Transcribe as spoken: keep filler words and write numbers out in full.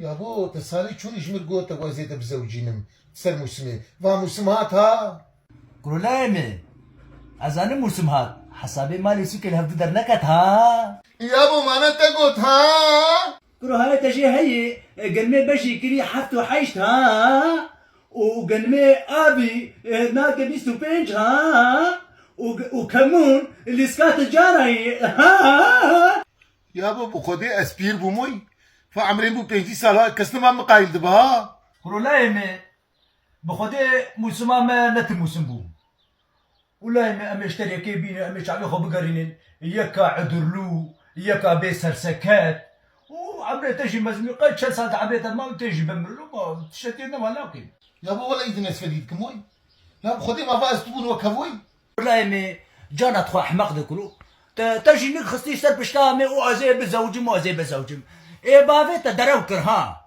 Yabo, te salê çûnî ji min got, te ez ê te bizewicînim. Ser mûsimê. Va mûsim hat ha. Kuro layê me. Ez zanim mûsim hat. Hesabê malê sûkê li hevdu derneket ha. Yabo, mane te got ha. Kuro hale te jê heyê, e, genmê beşî kirî heft û heşt ha. Û genmê avî, e, nake bîst û pênc ha. Û, û kemûn lîska ticarayê ha. Yabo, bi Xwedê ez pîr bûmoy. Fa emrê min bû pêncî sal ha, kes nima min qayil dibe ha. Kuro layê me, bi Xwedê mûsima me ne ti mûsim bû. Û layê me em ê ji te rêkê bînin, em ê çavê xwe bigerînin. Yeka edirlû, yeka bê serseket. Û emrê te jî mezin bû, qey çend sal di emrê te mal tê jî bimirin û ma tiştekê nema nakin. Yabo, wela îdin ez fedî dikim oy. Ya bi Xwedê ma va ez tu bûn wek hevoy. Layê me, cana tu xwe ehmeq dikiro. Te, te jî nik xistî ser pişta me û ez ê bizewcim û ez ê bizewcim. Ê bavê te derew kir ha.